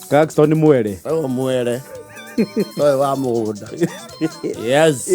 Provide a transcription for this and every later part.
Gaxton Mwere. O mwere toĩ wa mũgũnda, yes.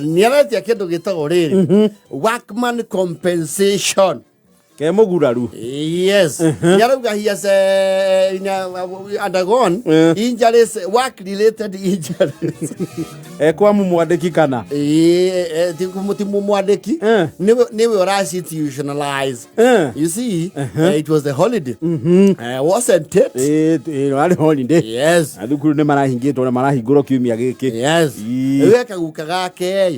Nĩ aretia kĩndũ gĩtagwo rĩrĩ workman compensation. Ke mũguraru. Yes, nĩ arauga he has undergone injuries, work related injuries. Ekwamu mwandĩki kana? Ti mwandĩki. Nĩwe ũra institutionalize. You see, it was the holiday, wasn't it? Ĩĩ, arĩ holiday. Yes. Na thukuru nĩ marahingĩtwo na marahingũrwo kiumia gĩkĩ. Yes. Rĩu ekaguka gake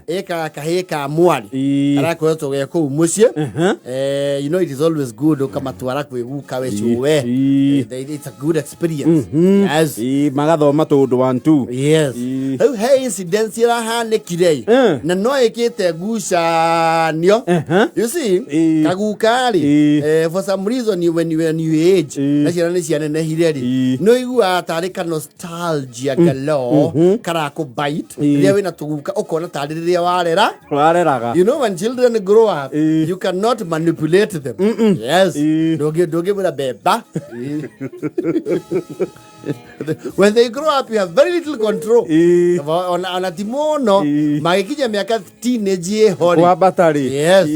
ĩkaga kahĩĩ ka mwarĩ karakoretwo ge kũu mũciĩ. You know it is always good ũkamatwara kwĩ guka we cũwe. It's a good experience, yes. Ĩĩ, magathoma tũũndũ one two. Yes. Rĩu he incident ĩrahanĩkire na no ĩkĩte ngucanio. You see, kaguka rĩ, for some reason when you age na ciana nĩ cianenehire rĩ, nĩ ũiguaga tarĩ ka nostalgia galore karakũ bite rĩrĩa wĩna tũguka, ũkona tarĩ rĩrĩa warera. Wareraga. You know, when children grow up, you cannot manipulate them, yes. Ndũngĩmwĩra beba. When they grow up, you have very little control. Ona ti mũno. Magĩkinya mĩaka teenage ĩho rĩ, Kwambata rĩ. Yes.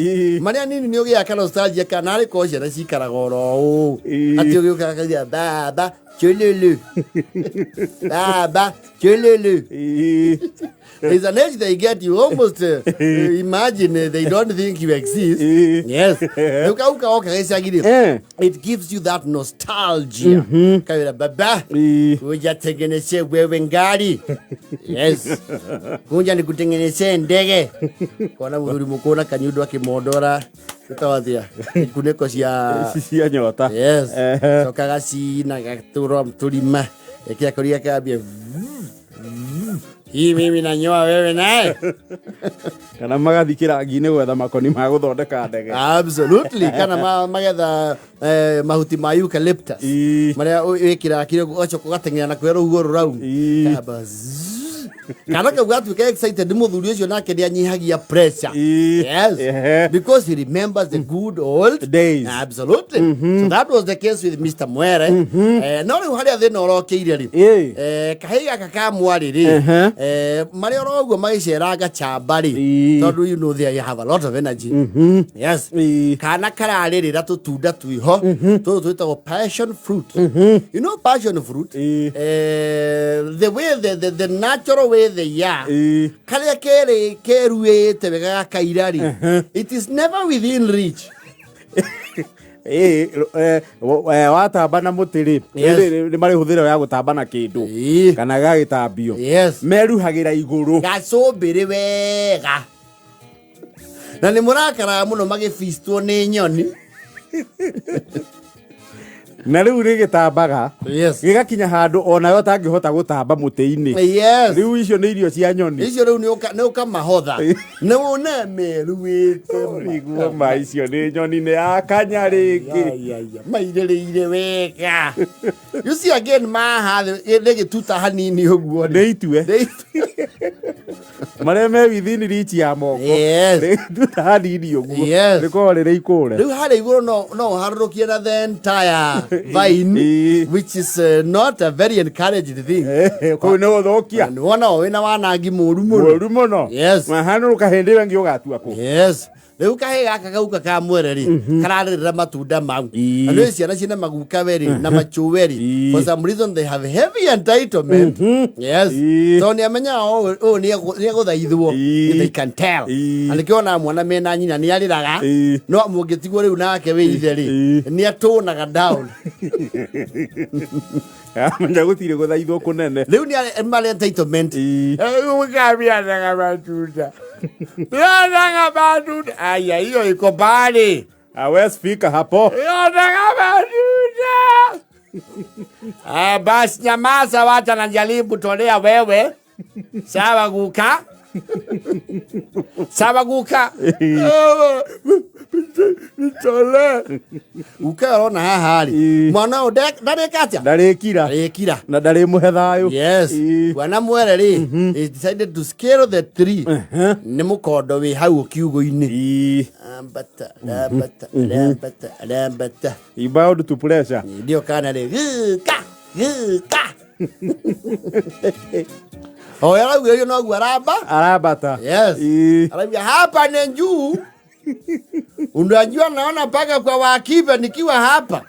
Marĩa nini nĩ ũgĩaka nostalgia kana arĩ korwo ciana cikaraga oro ũũ. Atĩ ũgĩũkaga kauga, "Baba chululu, baba chululu." There's an age they get, you almost imagine they don't think you exist. Yes. Rĩu kau kaoka gĩcagi-rĩ, it gives you that nostalgia. Kawĩra, "Baba, kuja tengeneze wewe ngari." Yes. "Kuja nikutengenezee ndege." Kona mũthuri mũkũũ na kanyundo akĩmondora ĩtagwo ikunĩko cia cia nyota. Yes. Coka gacina gatũra tũrima ĩkĩra kũria kambia hii, mimi nanyoa, wewe naye. Kana magathi kĩrangi-inĩ gwetha makoni ma gũthondeka ndege. Absolutely, kana magetha mahuti ma eucalyptus marĩa wĩkĩraga kĩrĩa ũgacoka ũgateng'era na kũrĩa rũhuho rũrauma. Kamba zzz. Kana kau gatuĩka excited, mũthuri ũcio nake nĩ anyihagia pressure. Yes. Because he remembers the good old days. Absolutely. So that was the case with Mr. Mwere. No rĩu harĩa thĩna ũrokĩire rĩ, kahĩĩ gaka ka mwarĩ rĩ, marĩ oro ũguo magĩceranga chamba rĩ, tondũ you know they have a lot of energy, yes. Kana kararĩrĩra tũtunda twĩho tũtũ twĩtagwo passion fruit. You know passion fruit, the way the natural way they are, karĩa kerĩ keruĩte wega gakaira rĩ, it is never within reach. Ĩĩ, watamba na mũtĩ rĩ, nĩ marĩ hũthĩro ya gũtamba na kĩndũ kana gagĩtambio. Meruhagĩra igũrũ. Gacũmbĩrĩ wega na nĩ mũrakaraga mũno magĩbictwo nĩ nyoni. Na rĩu rĩgĩtambaga gĩgakinya handũ onawe ũtangĩhota gũtamba mũtĩ-inĩ. Rĩu icio nĩ irio cia nyoni. Icio rĩu nĩ ũkamahotha nĩ wone meruĩte. Riguo ma icio nĩ nyoni nĩ yakanya rĩngĩ. Mairĩrĩire wega. You see again, maha thĩ gĩtuta hanini ũguo. Nĩ itue. Nĩ itue. Marĩa me within reach ya moko. Nĩ hanini ũguo. Rĩkoragwo rĩrĩ ikũre. Rĩu harĩa igũrũ no ũharũrũkie na the entire vine, which is not a very encouraged thing. Kũu nĩ gũthũkia. Nĩ wona o wĩna wanangi mũru mũno. Mũru mũno. Yes. Mahanũrũka hĩndĩ ĩyo ĩngĩ ũgatua kũ? Yes. Rĩu kahĩ gaka gauka ka mwere rĩ, kararĩrĩra matunda mau. Na nĩ ciana ciĩna maguka we rĩ na machuwe rĩ, for some reason they have heavy entitlement, yes. Tondũ nĩ amenyaga ũyũ nĩ egũthaithwo. They can tell. Na nĩkĩo ona mwana mena nyina nĩ arĩraga, no mũngĩtigwo rĩu nake wĩ ithe rĩ, nĩ atũnaga down. Amenya gũtirĩ gũthaithwo kũnene. Rĩu nĩ marĩ entitlement. Ukabianaga matunda, bianaga matunda, aya hiyo iko mbali. Hawezi fika hapo. Bianaga matunda. Ah, basi nyamaza, wacha najaribu tolea wewe. Sawa guka. Sawa guka. Nitole. Guka arona haha rĩ. Mwana ũyũ ndarĩka atĩa? Ndarĩkira. Ndarĩkira. Na ndarĩmũhe thayũ. Yes. Bwana mwere rĩ, he decided to scale the tree. Nĩ mũkondo wĩ hau kiugũ-inĩ. Ambata, ambata, ambata, ambata. He bowed to pressure. Ndio kana rĩ, gĩka, gĩka. O araugire noguo aramba. Arambata. Yes. Arauga hapa ni juu. Unajua naona mpaka kwa wakiva nikiwa hapa.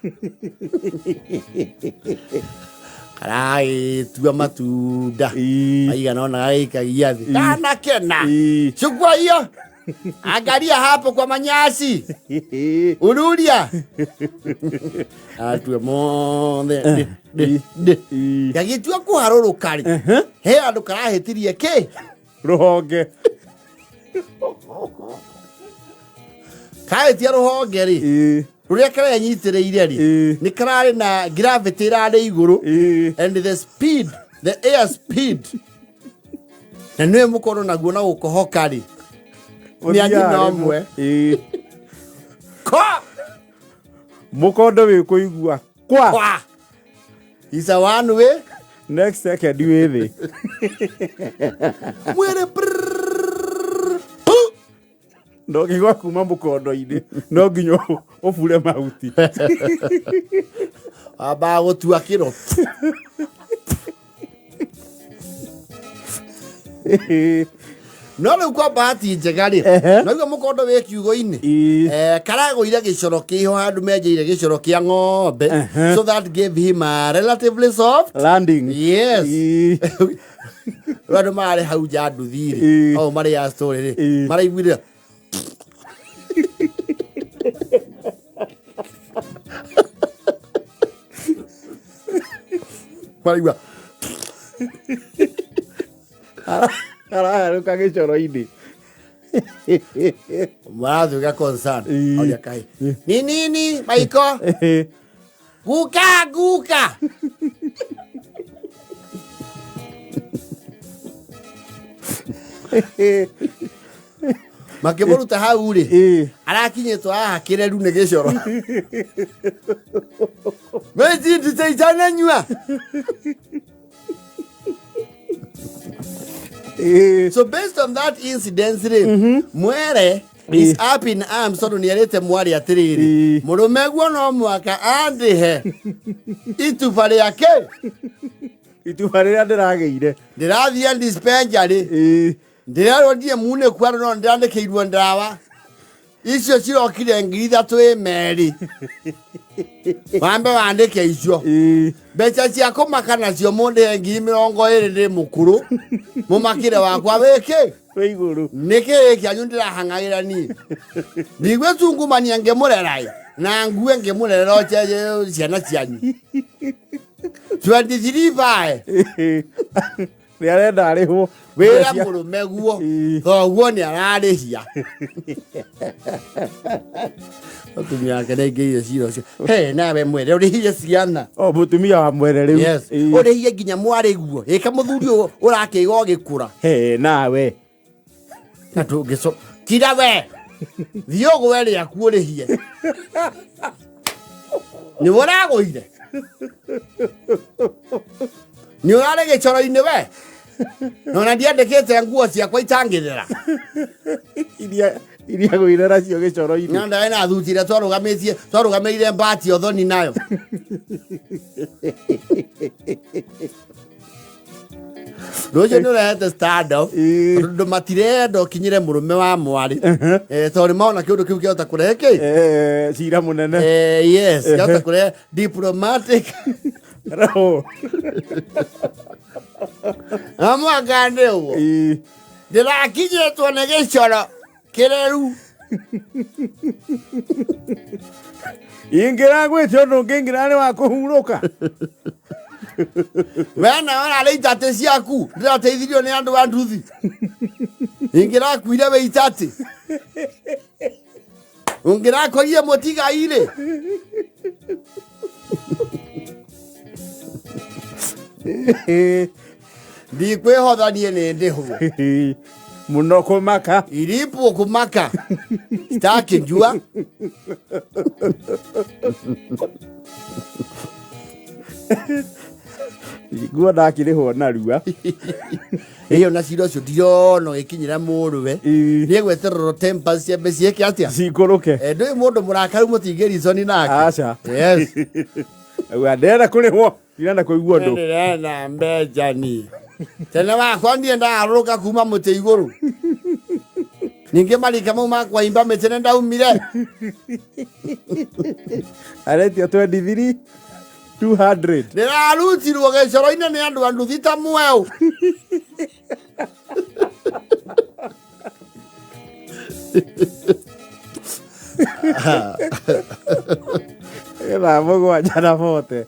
Karagĩtua matunda. Maigana ona gagĩikagia thĩ. Kanakena. Chukua hiyo. Angalia hapo kwa manyasi. Ururia. Atue mothe. Gagĩtua kũharũrũka rĩ. He andũ karahĩtirie kĩ? Rũhonge. Kahĩtia rũhonge rĩ. Rũrĩa karenyitĩrĩire rĩ. Nĩ kararĩ na gravity ĩrarĩ igũrũ. And the speed, the air speed. Na nĩwe mũkono naguo na gũkohoka rĩ. Nĩ a nyina ũmwe. Kwa! Mũkondo wĩ kũigua. Kwa! Kwa! It's a one way. Next second wĩ thĩ. Mwĩrĩ brrrr. Pu! Ndũngĩgwa kuma mũkondo-inĩ no nginya ũbure mahuti. Wambaga gũtua kĩro. No rĩu kwa bahati njega rĩ, naguo mũkondo wĩ kiugo-inĩ. Karagũire gĩcoro kĩho handũ menjeire gĩcoro kĩa ng'ombe. So that gave him a relatively soft landing. Yes. Rĩu andũ mararĩ hau nja nduthi rĩ, au marĩ a story rĩ, maraiguire maraigua Araharũka gĩcoro-inĩ. Maratuĩka concern. Oria kaĩ ni nini maiko guka guka. Makĩmũruta hau rĩ, arakinyĩtwo haha kĩreru nĩ gĩcoro. Mecindiceicananyua. So based on that incident rĩ, mwere is up in arms tondũ nĩ erĩte mwarĩ atĩrĩrĩ, mũrũme guo no mwaka andĩhe ituba rĩake. Ituba rĩrĩa ndĩragĩire. Ndĩrathiĩ dispensary. Ndĩrerwo ndirĩ munĩku andũ no ndĩrandĩkĩirwo ndawa. Icio cirokire 3,000 ĩ merĩ. Wambe wandĩke icio. Mbeca cia kũmaka nacio mũndĩhe 20,000 ndĩ mũkũrũ. Mũmakĩre wakwa wĩkĩ? Wĩ igũrũ. Nĩkĩ kĩanyu ndĩrahang'agĩra niĩ? Ndigwĩtungumania ngĩmũrera ĩ, na ngue ngĩmũrerera o ciana cianyu. 23 bae. Nĩ arenda arĩhwo. Wĩra mũrũme guo. Thoguo nĩ ararĩhia. Mũtumia wake nĩaingĩrire cira ũcio. He nawe mwere ũrĩhie ciana. O mũtumia wa mwere rĩu. Yes. Ũrĩhie nginya mwarĩ guo. Ĩka mũthuri ũyũ ũrakĩiga ũgĩkũra. He nawe. Na tũngĩco. Kira we. Thiĩ ũgũe rĩaku ũrĩhie. Nĩ ũragũire. Nĩ ũrarĩ gĩcoro-inĩ we. Na ona ndiandĩkĩte nguo ciakwa itangĩthera. Iria gũire nacio gĩcoro-inĩ. Na ndaĩ na thuti iria twarũgamĩtie, twarũgamĩrĩire mbati ũthoni nayo. Rũciũ nĩ ũrehete stand up. Tondũ matirenda ũkinyĩre mũrũme wa mwarĩ. Tondũ nĩmona kĩũndũ kĩu kĩahota kũrehe kĩ? Cira mũnene. Yes, kĩahota kũrehe diplomatic. Roho. Na mwaka nĩ ũguo. Ndĩrakinyĩtwo nĩ gĩcoro kĩreru. Ingĩragwĩte ũndũ ũngĩ ngĩra nĩ wa kũhurũka. We nawe ũrarĩ itatĩ ciaku ndĩrateithirio nĩ andũ a nduthi. Ingĩrakuire wĩ itatĩ. Ũngĩrakorire mũtigai-rĩ. Ndikwĩhotha niĩ nĩ ndĩhwo. Muno kumaka. Ilipo kumaka. Sitaki njua. Nguo ndakĩrĩhwo narua. Ĩyo na cira ũcio ndirona ũgĩkinyĩra mũrũwe. Ĩĩ. Nĩ egwetererwo tempers ciambe ciĩke atĩa? Cikũrũke. Eh, ndũĩ mũndũ mũrakaru mũtingĩriconi nake. Aca. Yes. Auga ndĩrenda kũrĩhwo. Ndirenda kũigua ũndũ. Ndĩrenda mbeca ni. Tene wakwa ndiĩ ndarũka kuma mũtĩ igũrũ. Ningĩ marika mau makwaimba mĩtĩ nĩ ndaumire. Aretio 23 200. Ndĩrarutirwo gĩcoro-inĩ nĩ andũ a nduthi ta mweũ. Thaa 7 na bote.